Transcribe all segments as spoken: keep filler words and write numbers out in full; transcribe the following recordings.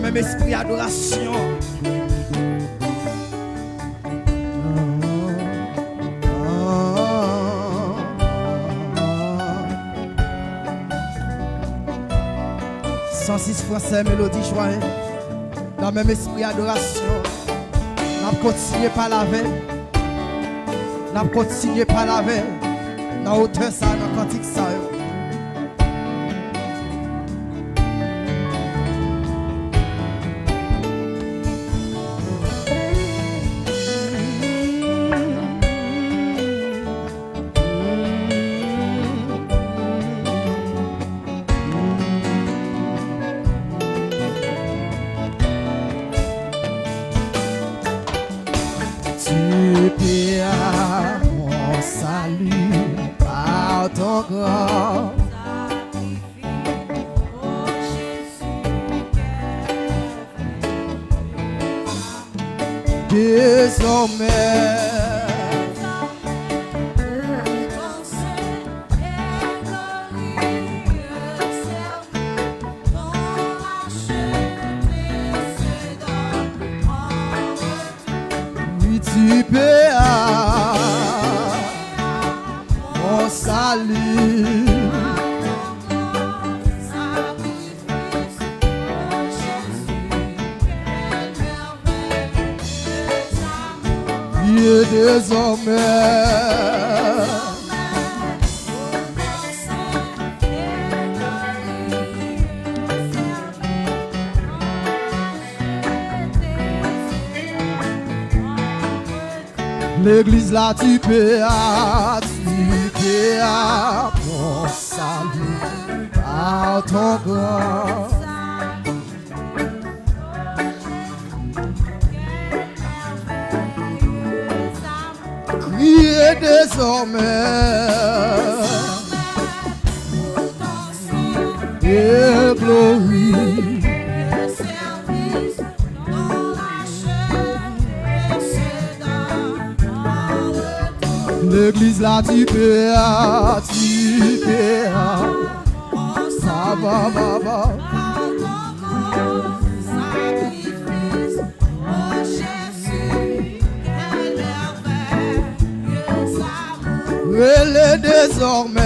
Menm espri adorasyon. San sis fransè, melodi jwaye. Nan menm espri adorasyon, n ap kontinye pale avè l. N ap kontinye pale avè l nan otè sa, nan kantik sa yo. Tu paieras mon salut par ton grand sacrifice, ô Jésus, quel merveilleux amour. Désormais, ton saint et glorieux service, ton racheté se donne en retour. Oui, tu paieras mon salut. Et désormais, l'église là, tu paieras, tu paieras mon salut par ton grand. Criez désormais et glorie. L'église là, tu paieras, tu paieras. Sa va, va, va. Rele désormais.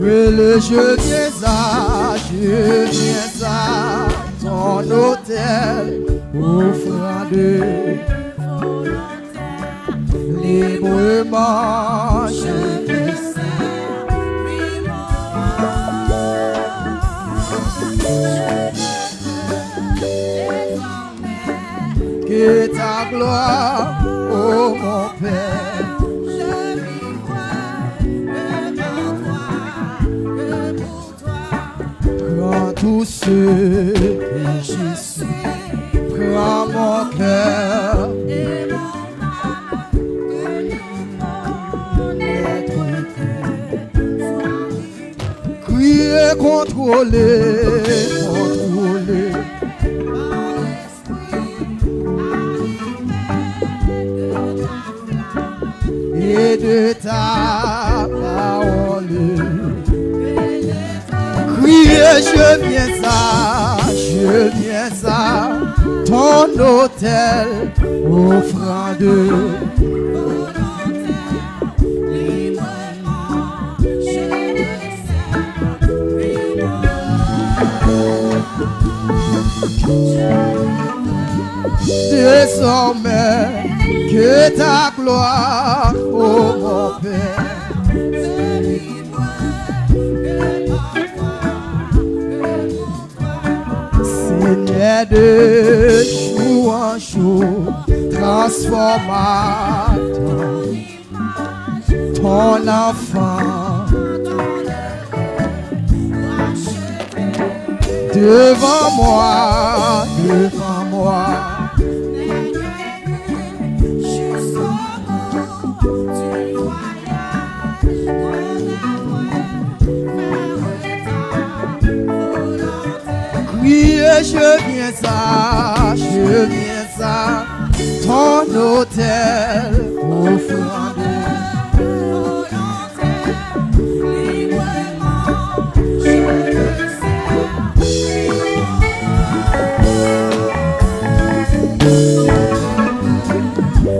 Rele, je viens à, je viens à ton autel, offrande. Librement, je veux servir mon Dieu. Que ta gloire, ô mon Père, je vivrai devant toi, que pour toi. Prends tout ce que je suis, prends mon cœur et mon âme, que tout mon être te soit livré. Criez, contrôlez, contrôlez. Et de ta parole. Criez, je viens à, je viens à ton autel, offrande. Désormais, que ta gloire, ô mon Père, Seigneur, de jour en jour, transforme ton ton enfant. Devant moi, devant moi. Criez, je viens à, je viens ton autel, offrande.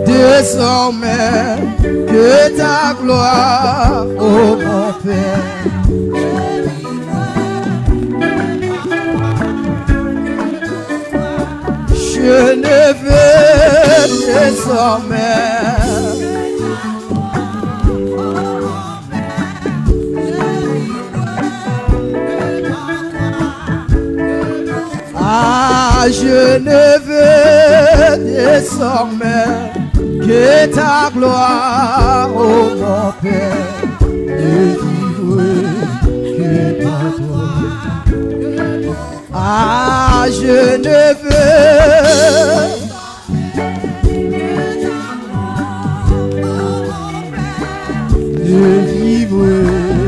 Désormais, que ta gloire, ô mon Père. Je ne veux désormais Ah, je ne veux désormais que ta gloire, ô mon Père, ne vivre que par toi. Ah, je ne veux Ne vivre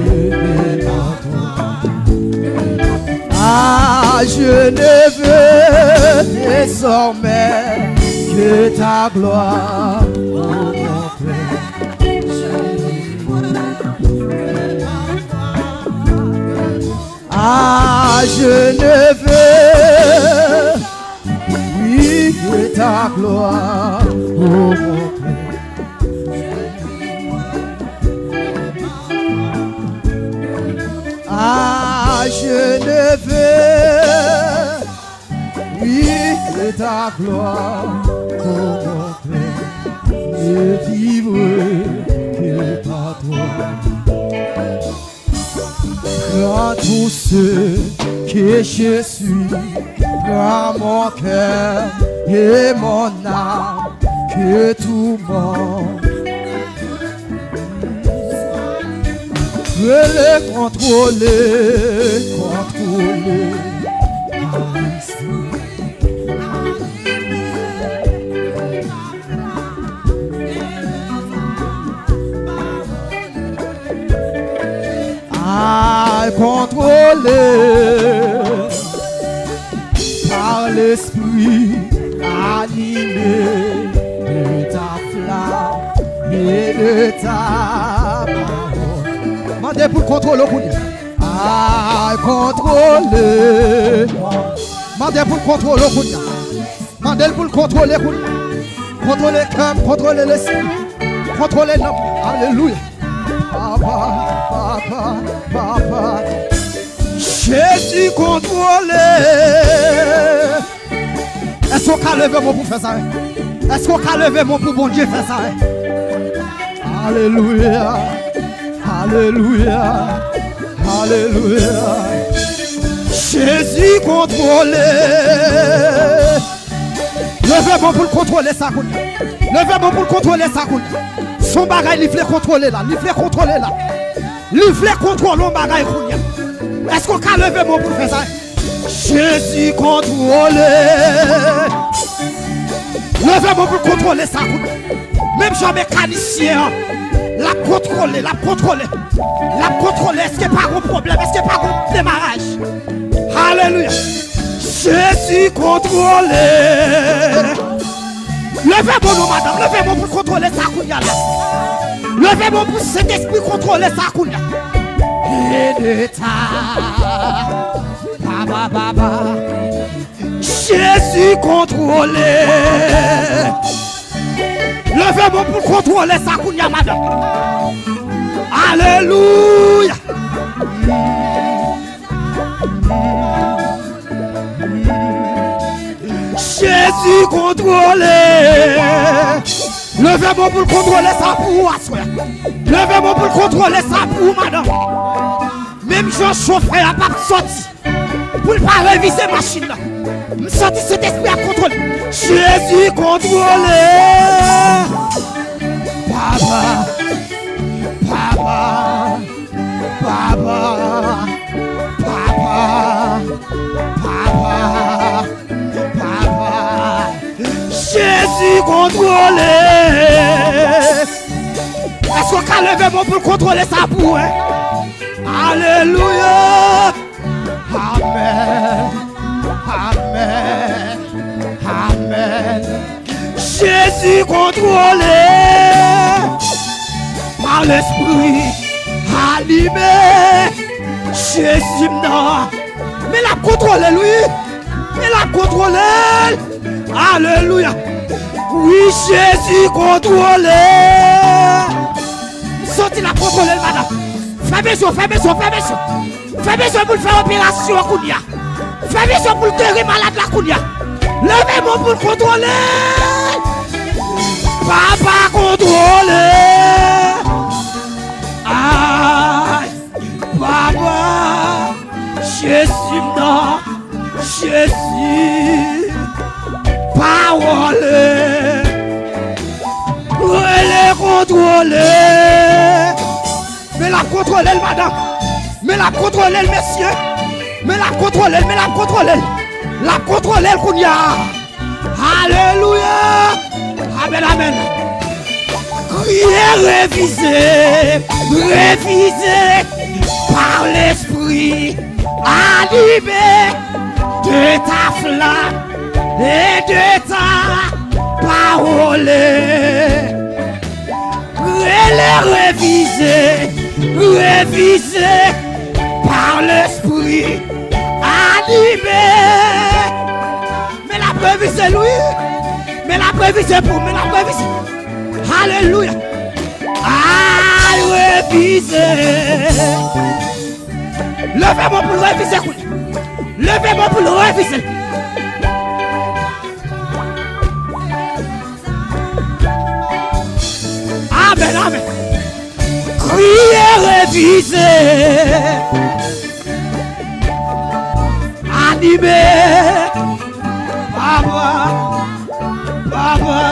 que par toi. Ah, je ne veux désormais que ta gloire, ô mon Père. Ah, je ne veux Oui, que ta gloire, ô mon Père. Ah, je ne veux, oui, que ta gloire, ô mon Père, ne vivre que par toi. Prends tout ce que je suis, prends mon cœur et mon âme, que tout mon Veux le contrôler, contrôler. À contrôler par l'esprit animé de ta flamme et de ta parole. Mande pou l kontwole w kounye a. À contrôler. Mande pou l kontwole w kounye a. Mande l pou l kontwole kounye a. Kontwole kè m, kontwole lespri m, kontwole nanm mwen. Alelouya. Papa, papa, papa. Jezi kontwole. Èske w ka leve men w pou fè sa? Èske w ka leve men w pou Bondye fè sa? Alelouya. Alelouya. Alelouya. Jezi kontwole. Leve men w pou l kontwole sa kounye a. Leve men w pou l kontwole sa kounye a. Se yon bagay li vle kontwole la. Li vle kontwole la. Li vle kontwole yon bagay kounye a. Èske w ka leve men w pou l fè sa? Jezi kontwole. Leve men w pou l kontwole sa kounye a. Menm jan mekanisyen an, l ap kontwole, l ap kontwole. L ap kontwole, èske pa gon pwoblèm, èske pa gon demaraj? Alelouya. Jezi kontwole. Leve men w non, madanm, leve men w pou l kontwole sa kounye a la. Leve men w pou Sentespri kontwole sa kounye a. Eneta. Baba, baba. Jezi kontwole. Leve men w pou l kontwole sa kounye a, madanm. Alelouya. Jezi kontwole. Leve men w pou l kontwole sa pou ou aswè. Leve men w pou l kontwole sa pou ou, madanm. Menm jan chofè a p ap sòti pou l pa revize machin nan. M santi Sentespri a kontwole. Jezi kontwole. Papa, papa, papa, papa, papa, papa. Jezi kontwole. Èske w ka leve men w pou l kontwole sa pou ou, en? Alelouya. Amèn. Amèn. Amèn. Kontwole pa Lespri, anime Jezi m nan. Men l ap kontwole l, wi. Men l ap kontwole l. Alelouya. Wi, Jezi kontwole. M santi l ap kontwole l, madanm. Fèmen je w, fèmen je w, fèmen je w. Fèmen je w pou l fè operasyon an kounye a. Fèmen je w pou l geri malad la kounye a. Leve men w pou l kontwole. Papa kontwole. Ay, papa, Jezi m nan, Jezi, pawòl, rele kontwole. Men l ap kontwole l, madanm. Men l ap kontwole l, mesye. Men l ap kontwole l, men l ap kontwole l. L ap kontwole l kounye a. Alelouya! Amèn, amèn. Kriye, revize, revize pa Lespri, anime de ta flamme et de ta parole. Rele, revize, revize pa Lespri, anime. Men l ap revize l, wi. Men l ap revize pou, men l ap revize. Alelouya. Ay, revize. Leve men w pou l revize kounye a. Leve men w pou l revize. Amèn, amèn. Kriye, revize, anime. Papa, papa,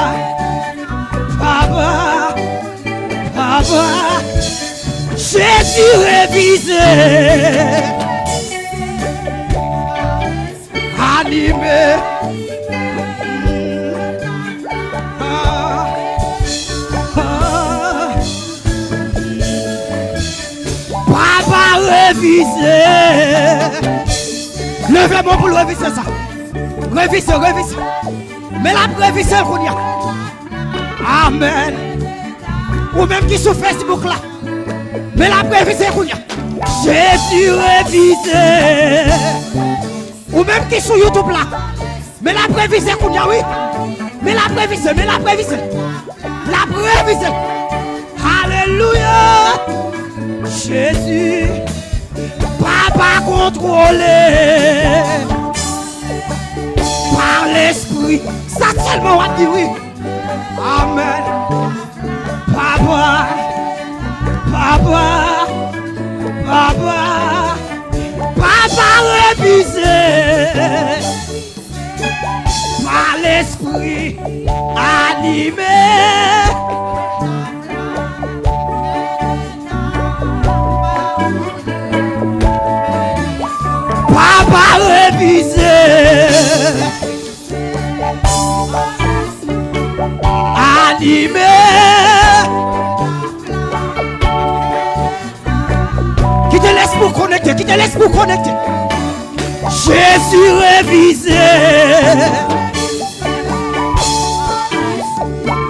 papa, papa. Jezi, revize, anime. Ah, ah. Papa, revize. Leve men w pou l revize sa. Revize, revize. Men l ap revize l kounye a. Amèn. Ou menm ki sou Facebook la, men l ap revize kounye a. Jezi, revize. Ou menm ki sou YouTube la, men l ap revize kounye a, wi. Men l ap revize, men l ap revize. L ap revize. Alelouya. Jezi, papa kontwole pa Lespri. Sa sèlman w ap di, wi. Amèn. Papa, papa, papa, papa, revize. Pa Lespri, anime. Papa, revize. Anime. Kite Lespri w konekte, kite Lespri w konekte. Jezi, revize.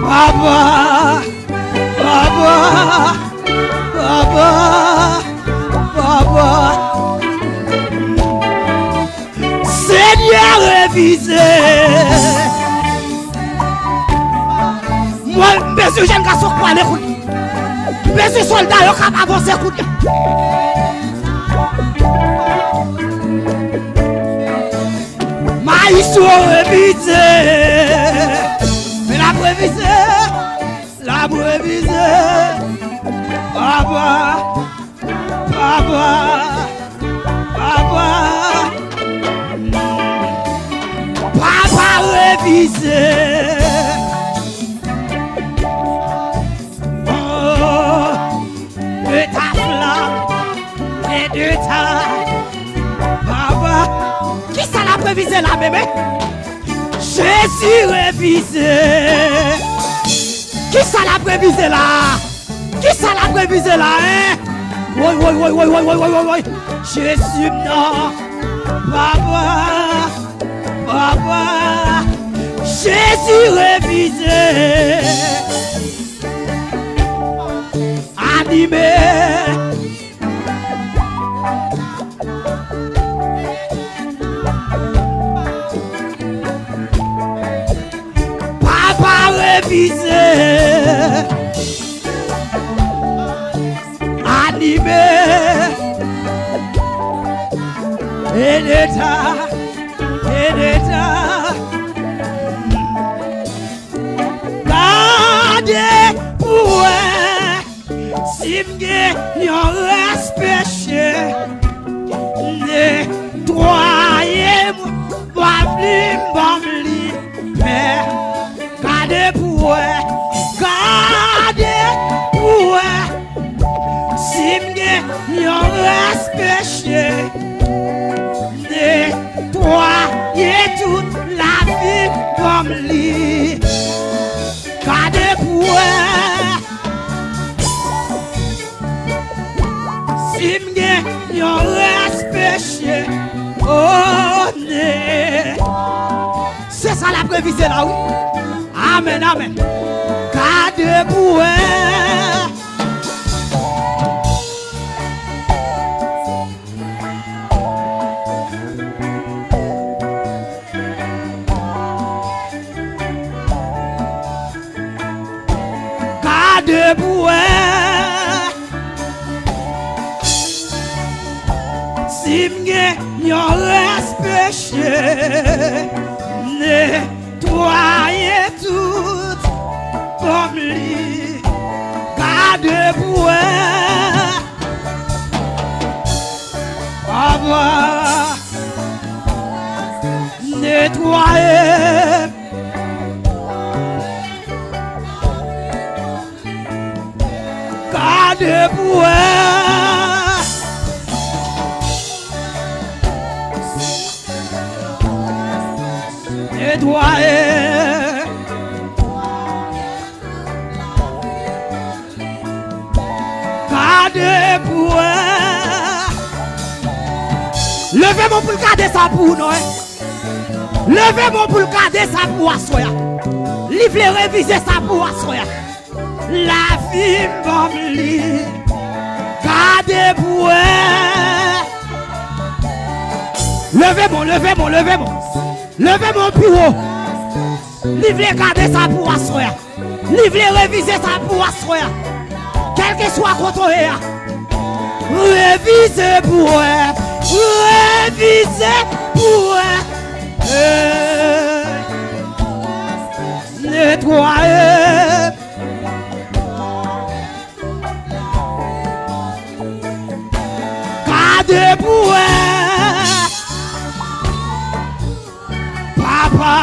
Papa, papa, papa, papa. Senyè, revize. Mwen, m bezwen jèn gason k prale kounye a. M bezwen sòlda yo k ap avanse kounye a. Mayestwo, revize. Men l ap revize. L ap revize. Papa. Papa, papa, papa, revize. Oh, de ta flamme et de ta, papa. Kisa l ap revize la, menm, eh? Jezi, revize. Kisa l ap revize la? Kisa l ap revize la, en? Woy, woy, woy. Jezi m nan. Papa, papa. Jezi. Ti revize, anime. Papa revize, anime. Eneta, eneta. Gade pou wè si m gen yon rès peche. Netwaye m, ban m li, ban m li, Pè. Gade pou wè, gade pou wè si m gen yon rès peche. Netwaye tout lavi, ban m li. Gade pou wè si m gen yon rès peche. O ne. Se sa l ap revize la, wi. Amèn, amèn. Gade pou wè. Gade pou wè si m gen yon rès peche. Netwaye tout, ban m li. Gade pou wè. Papa, netwaye m. Gade pou wè. Netwaye. Gade pou wè. Leve men w pou l gade sa pou ou non, en. Leve men w pou l gade sa pou ou aswè a. Li vle revize sa pou ou aswè a. Lavi m ban m li. Gade pou wè. Leve men w, leve men w, leve men w. Leve men w pi wo. Li vle gade sa pou ou aswè a. Li vle revize sa pou ou aswè a. Kèlkeswa kote w ye a. Revize pou wè. Revize pou wè. Hey. Netwaye. Gade pou wè. Papa.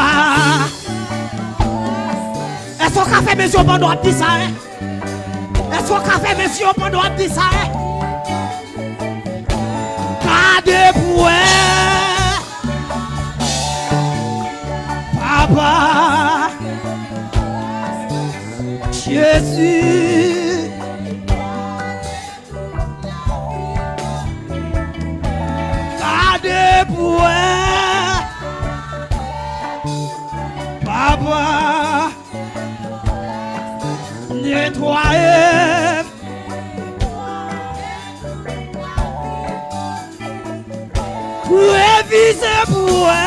Èske w ka fèmen je w pandan w ap di sa, en? Èske w ka fèmen je w pandan w ap di sa, en? Gade pou wè. Papa. Jezi. Gade pou wè. Papa, netwaye m. Revize pou wè.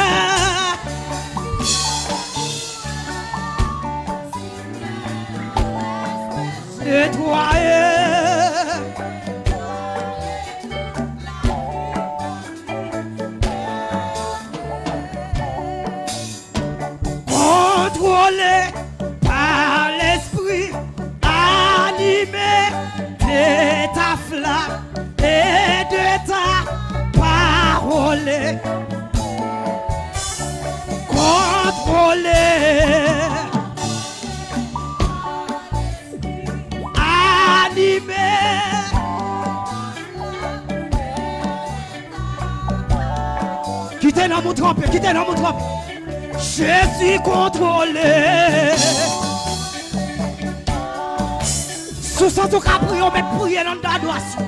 Netwaye. Kontwole pa Lespri, anime de ta flam e de ta pawòl. Kontwole. Anime. Kite nanm ou tranpe, kite nanm ou tranpe. Jezi kontwole. Si w santi w ka priye, w mèt priye nan adorasyon.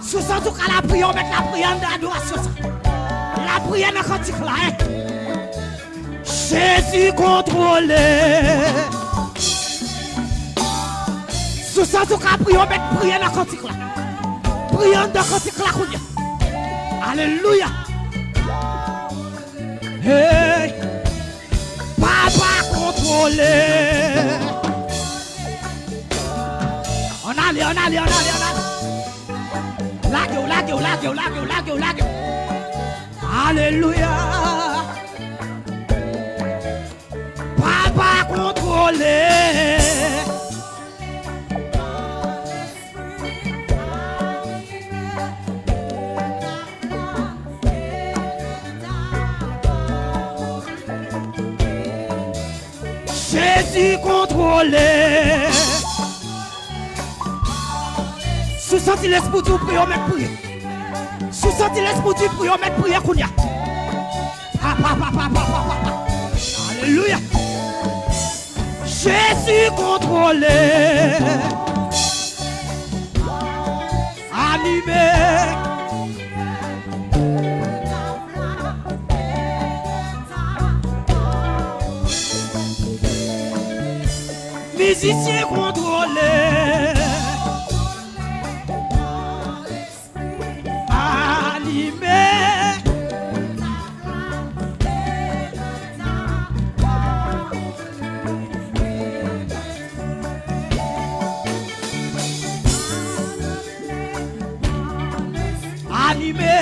Si w santi w ka lapriyè, w mèt lapriyè anndan adorasyon sa. Lapriyè nan kantik la, en. Jezi kontwole. Si w santi w ka priye, w mèt priye nan kantik la. Priye anndan kantik la kounye a. Alelouya. Hey. Papa kontwole. Ann ale, ann ale, ann ale, ann ale. Lage w, lage w, lage w, lage w, lage w, lage w. Alelouya. Papa kontwole. Jezi kontwole. Si w santi Lespri di w priye, w mèt priye. Si w santi Lespri di w priye, w mèt priye kounye a. Pa, pa, pa. Alelouya. Jezi kontwole. Anime. Mizisyen kontwole. Anime. Anime.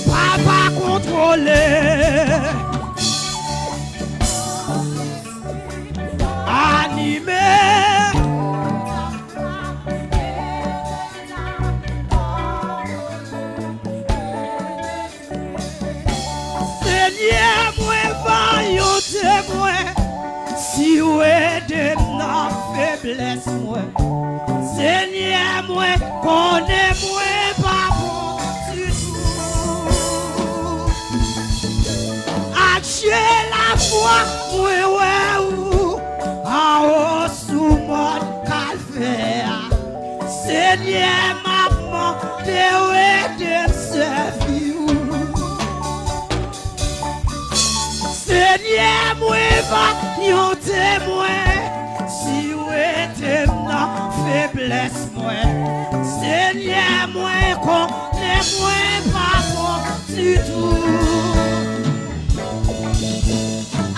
Papa kontwole. Anime. Senyè, mwen va yon temwen, si w ede m nan feblès mwen. Senyè, mwen konnen mwen pa bon ditou. Ak je lafwa, mwen wè ou anwo sou mòn Kalvè a. Senyè, m ap mande w ede m sèvi w. Senyè, mwen va yon temwen, si w ede m nan feblès mwen. Senyè, mwen konnen mwen pa bon ditou.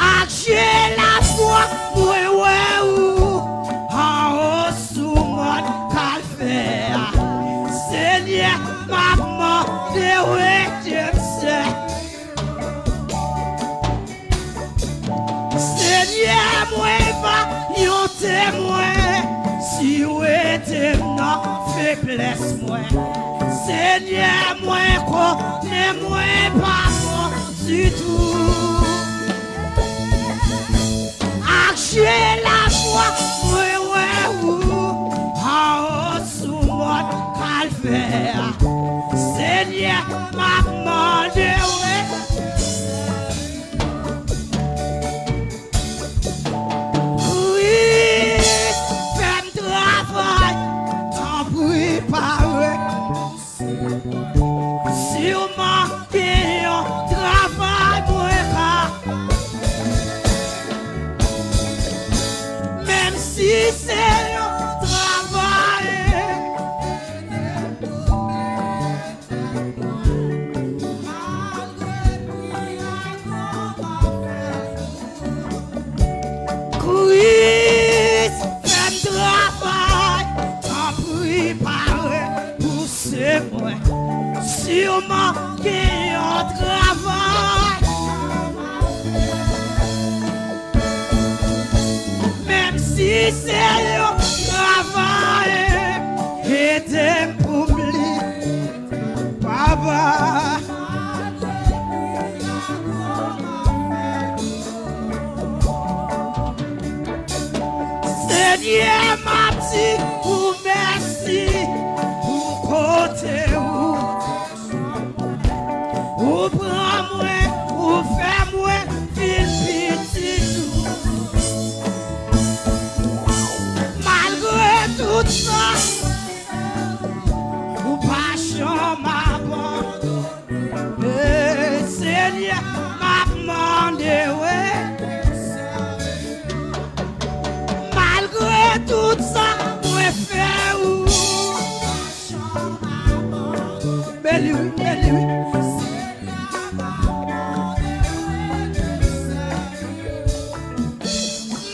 Ak je lafwa, mwen wè ou anwo sou mòn Kalvè a. Senyè, m ap mande w ede m sèvi. Senyè, mwen va yon temwen, si w ede m nan feblès mwen. Senyè, mwen konnen mwen pa bon ditou. Ak je lafwa, mwen wè ou anwo sou mòn Kalvè a. Senyè, m ap mande w ede m sèvi. Kris, fè m travay, tanpri, pare. Si w manke yon travay, mwen ka. Menm si se yon travay. Kris, fè m travay, tanpri, pare, pouse mwen. Si w manke yon travay, menm si se yon travay, ede m pou m li. Papa. Senyè, m ap di ou mèsi pou kote ou. Ou pran mwen, ou fè mwen vin pitit ou. Malgre tout sa, Tout sa mwen fè ou. Beni wi, beni wi.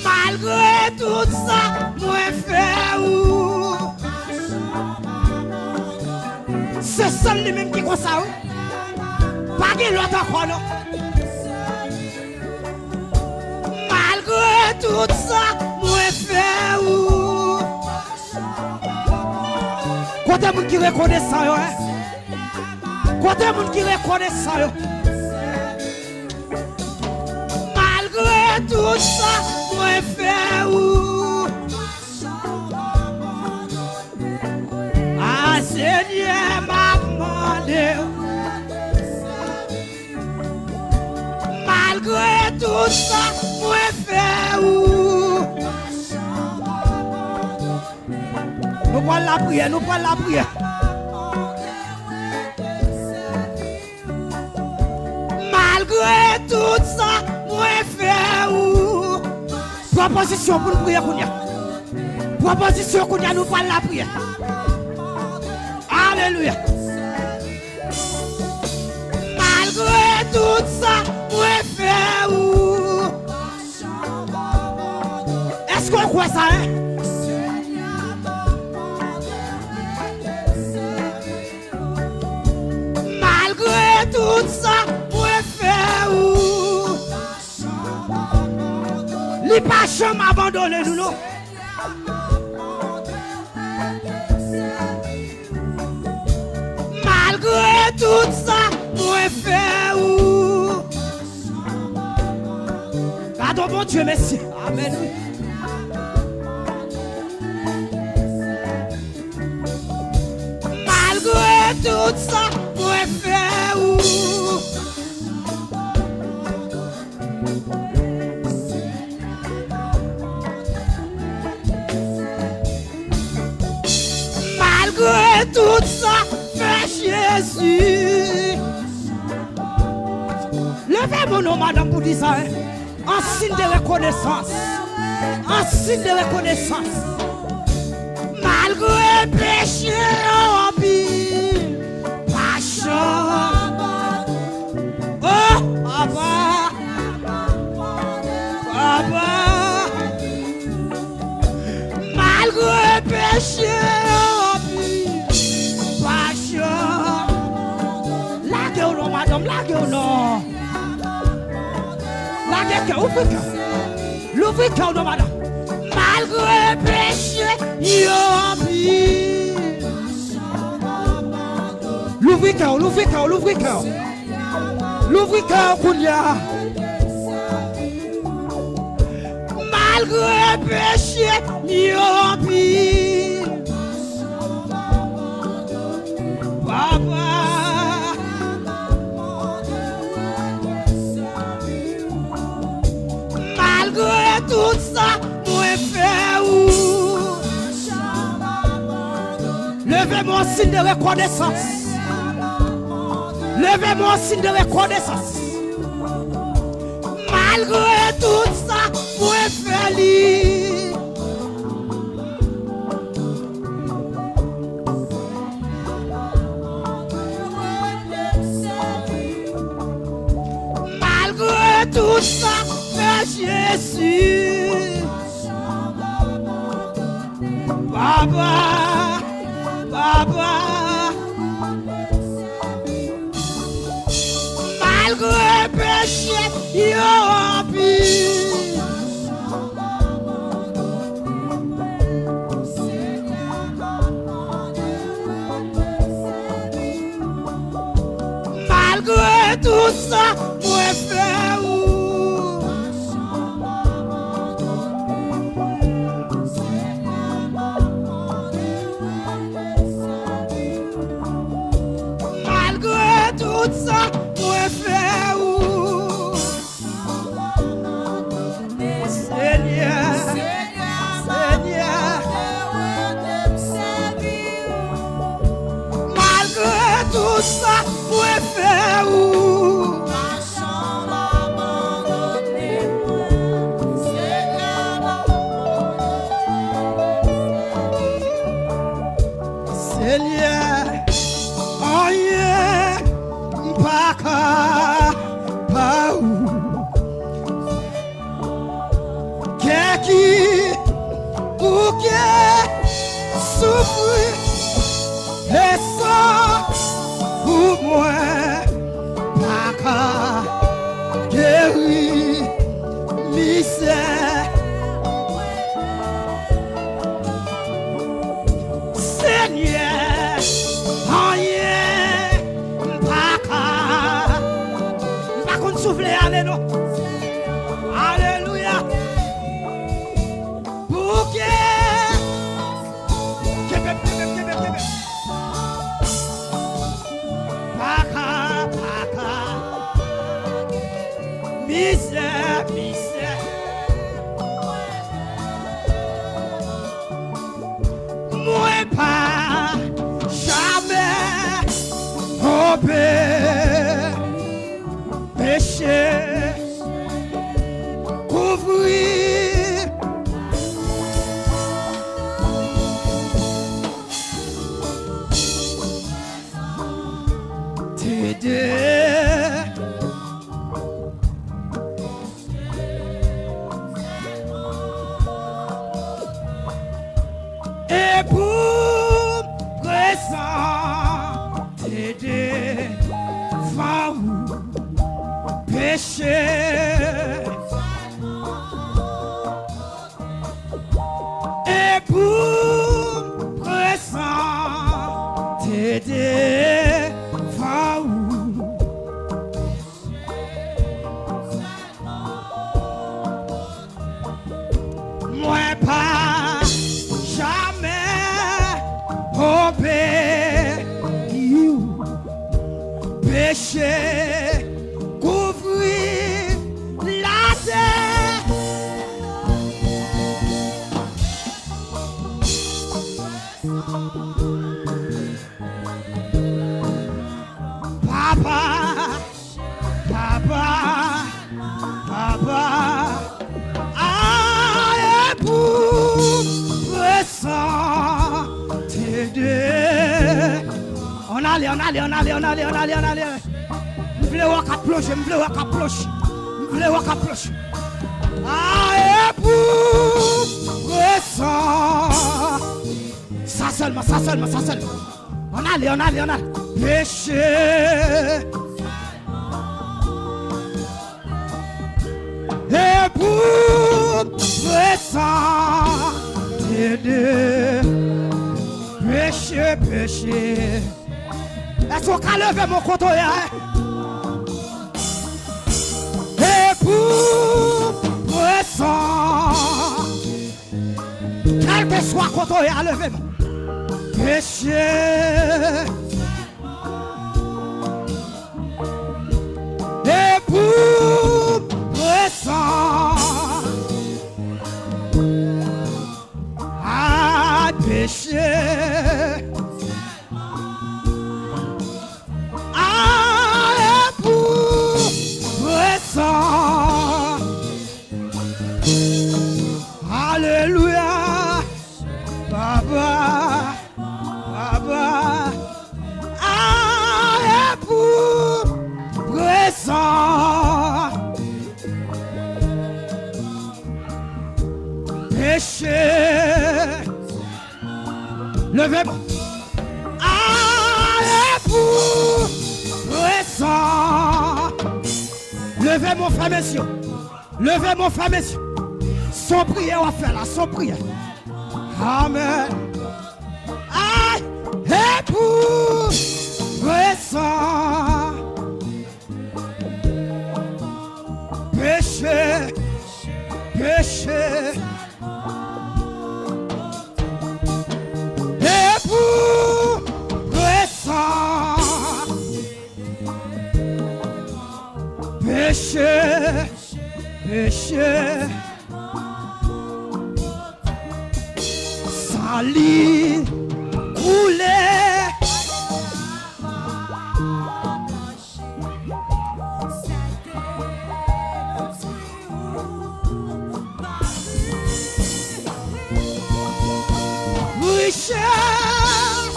Malgre tout sa mwen fè ou. Se sèl li menm ki konsa wi. Pa gen lòt ankò non. Malgre tout sa mwen fè ou. Kote moun ki rekonesan yo, en? Kote moun ki rekonesan yo? Malgre tout sa mwen fè ou. A Senyè, m ap mande w. Malgre tout sa mwen fè ou. Nou pral lapriyè, nou pral lapriyè. Malgre tout sa mwen fè ou. Pran pozisyon pou n priye kounye a. Pran pozisyon kounye a, nou pral lapriyè. Alelouya. Malgre tout sa mwen fè ou. Èske w kwè sa, en? Malgre tout sa mwen fè ou. Li pa janm abandone nou, non. Malgre tout sa mwen fè ou. Gadon Bondye, mesye. Amèn. Malgre tout sa mwen fè ou. Malgre tout sa fè Jezi. Leve men w non madanm pou di sa, en. An siy de rekonesans. An siy de rekonesans. Malgre peche yo anpil, pa chanm. Oh, papa. Papa. Malgre peche yo anpil, pa chanm. Lage w non, madanm, lage w non. Lage kè, ouvri kè. Louvri kè w non, madanm. Malgre peche yo anpil. Louvri kè w, louvri kè w, louvri kè w. Louvri kè w kounye a. Malgre peche yo anpil. Papa. Malgre tout sa mwen fè ou. Leve men w an siy de rekonesans. Leve men w an siy de rekonesans. Malgre tout sa mwen fè li. Malgre tout sa fè Jezi. Papa, papa. Malgre peche yo anpil. Malgre tout sa mwen fè ou. Malgre tout sa mwen fè ou. Senyè, Senyè, malgre tout sa mwen fè ou. Senyè, Pa jamè tonbe. Peche kouvri. Tede. E pou prezante devan ou peche. E pou prezante devan ou. Mwen pa jamè obeyi ou. Peche kouvri latè. Papa, papa, papa, aye pou prezante de. Ann ale, ann ale, ann ale, ann ale, ann ale, ann ale. M vle wè w k ap plonje, m vle wè w k ap plonje, m vle wè w k ap plonje. Aye pou prezan. Sa sèlman, sa sèlman, sa sèlman. Ann ale, ann ale, ann ale. Peche. E pou prezante de. Peche, peche. Èske w ka leve men w kote w ye a? E pou prezan. Kèlkeswa kote w ye a, leve men w. Peche. E pou prezan. A peche. A e pou prezan. Alelouya. Papa, papa, a e pou prezan. Peche. Leve men w. A e pou prezan. Leve men w, fèmen zye w. Leve men w, fèmen zye w. Se yon priyè w ap fè la, se yon priyè. Amèn. A e pou prezan. Peche, peche. E pou prezan. Peche, peche. San li koule. Richès.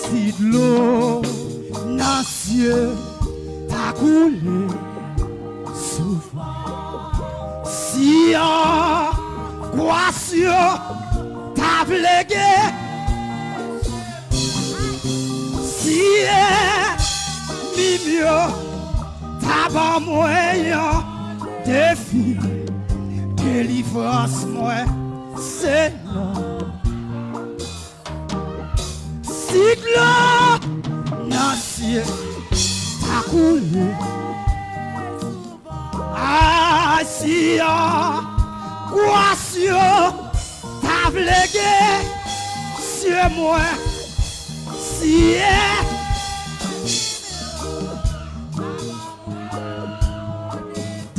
Si dlo nan sye ta koule souvan, si angwas yo ta vle gen, si ènmi m yo ta ban mwen yon defi, delivrans mwen se non. Si dlo nan sye ta koule, a si angwas yo ta vle gen sye mwen, si ènmi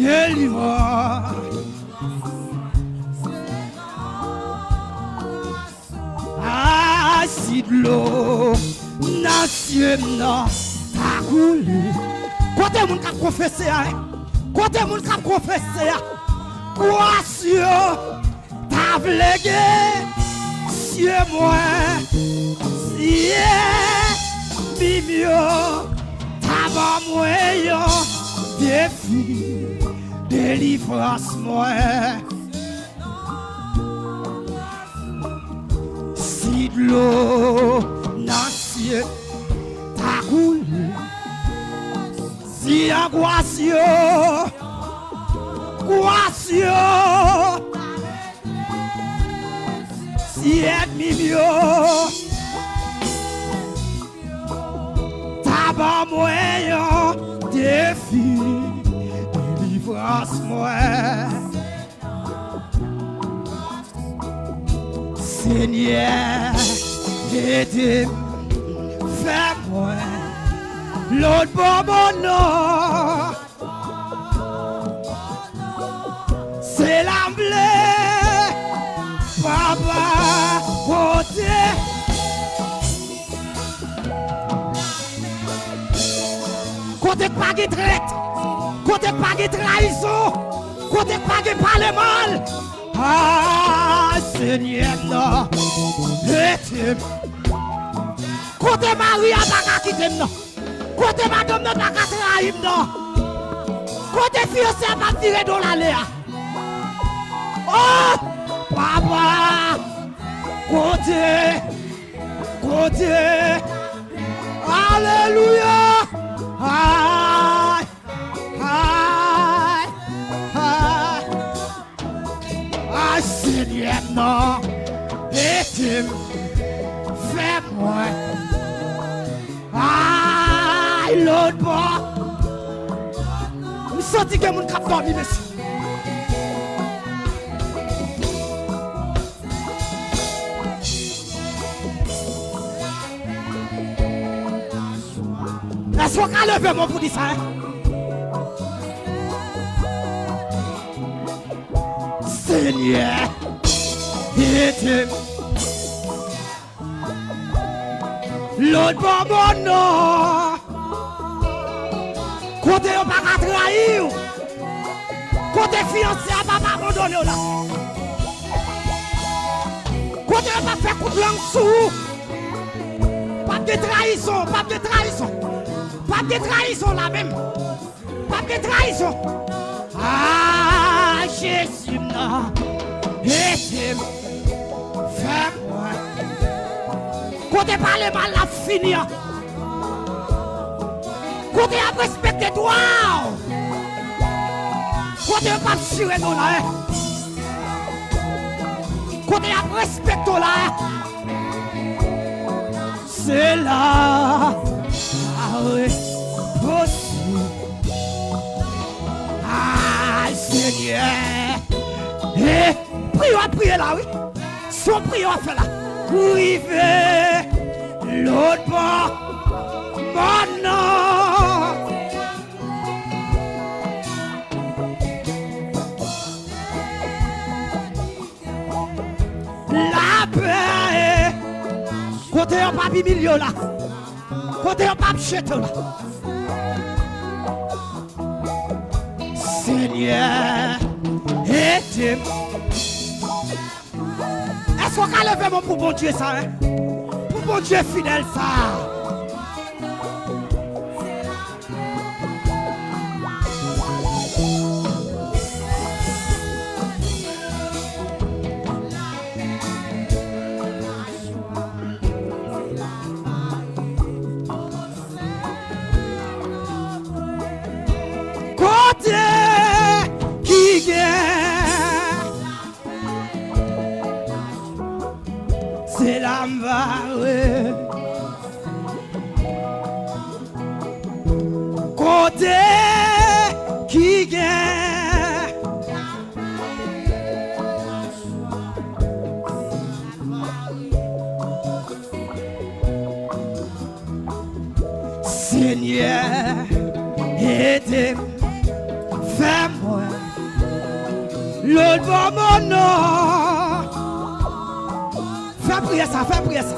Delivrans. Ah, si dlo nan zye m nan ta koule. Kote moun k ap konfese a, hein? Kote moun k ap konfese a? Gwas yo ta vle gen zye mwen, zye m yo ta ban mwen yon defi, delivrans mwen. Si dlo nan zye ta koule, si angwas yo, gwas yo, si ènmi m yo ta ban mwen yon defi, delivrans mwen. Senyè, ede m, fè mwen lòt bò mòn nan. Se la m vle, Papa, kote. Kote k pa gen trèt, kote k pa gen trayizon, kote k pa gen pale mal. Ah, Senyè m nan, ede m. Kote mari a pa ka kite m nan. Kote madanm nan pa ka trayi m nan. Kote fiyanse a p ap vire do l ale a. Oh, Papa, kote, kote. Alelouya. Ay, ay, ay. Ay, Senyè m nan, ede m, fè mwen. Ay, lòt bò. M santi gen moun k ap dòmi, mesye. Èske w ka leve men w pou di sa, hein? Senyè, ede m. Lòt bò mòn nan. Kote yo pa ka trayi w. Kote fiyanse a p ap abandone w la. Kote yo p ap fè kout lang sou ou. P ap gen trayizon, p ap gen trayizon. P ap gen trayizon la menm. P ap gen trayizon. Ah, Jezi m nan, ede m, fè mwen. Kote pale mal la fini an. Kote y ap respekte dwa w. Kote yo p ap chire non la, eh. Kote y ap respekte w la, eh. Se la, ah wi, posib. Ay, Senyè. E priyè w ap priye la, wi. Se yon priyè w ap fè la. Rive lòt bò mòn nan. Lapè. Kote yo p ap imilye w la. Kote yo p ap jete w la. Senyè, ede m. Èske w ka leve men w pou Bondye sa, hein? Pou Bondye fidèl sa. Kote ki gen, se la m va rete. Kote ki gen, Senyè, ede m, fè mwen Lòt bò mòn nan. Fè priyè sa, fè priyè sa.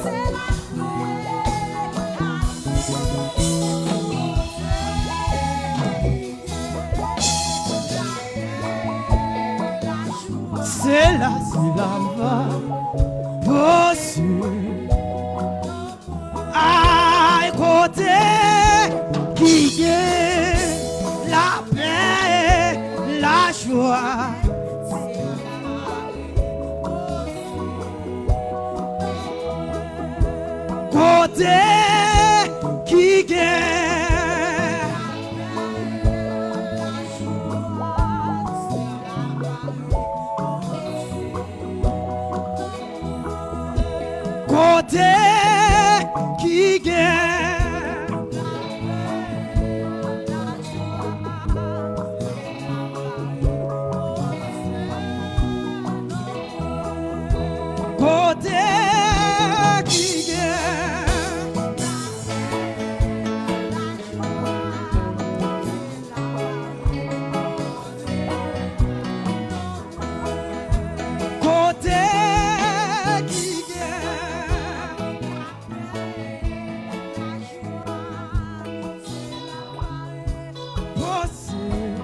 Se la, se la va posib. Ay, kote ki gen lapè e lajwa. Kote ki gen Kote ki gen Kote ki gen Kote ki gen posib.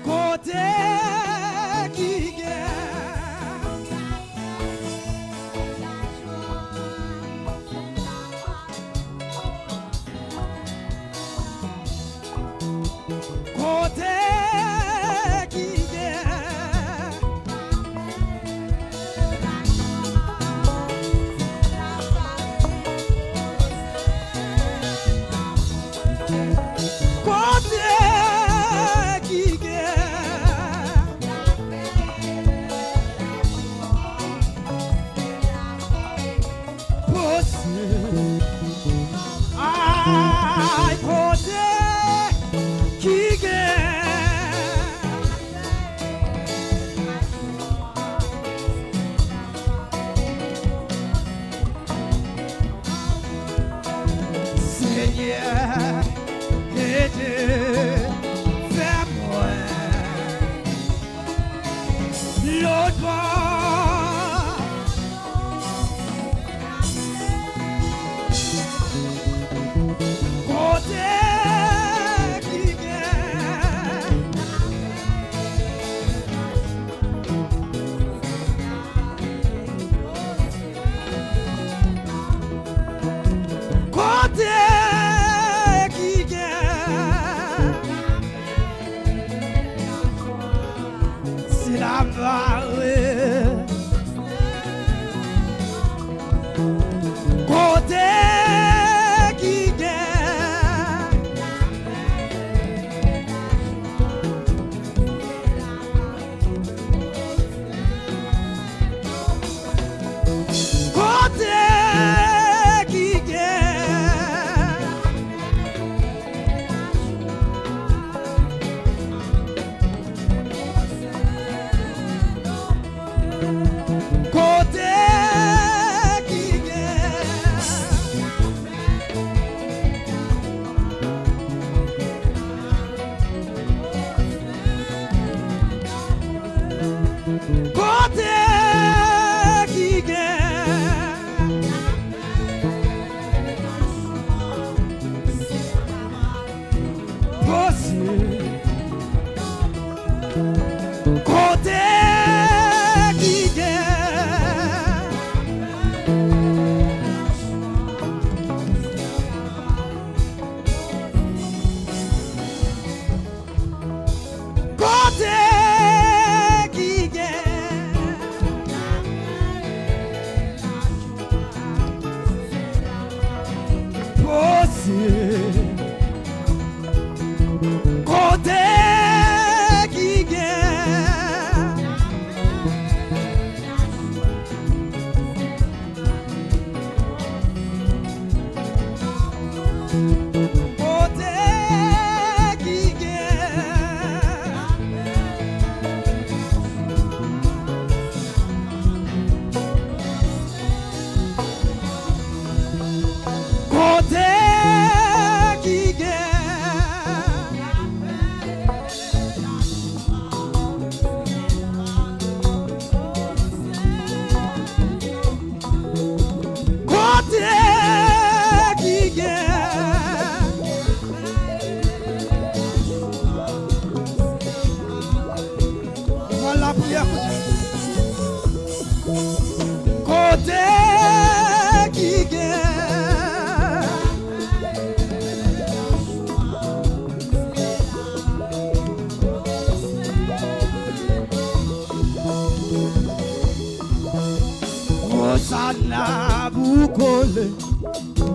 Kote ki gen Kote ki gen Kote ki gen Posib. Ay, kote ki gen Senyè, ede, fè mwen lòt bò. Kote ki gen Kote ki gen Si la mare Kote ki gen Kote ki gen Kote ki gen Kote ki gen Posib. Kote ki gen Kote ki gen Posib. Kote ki gen Kote ki gen Kote ki gen Vle.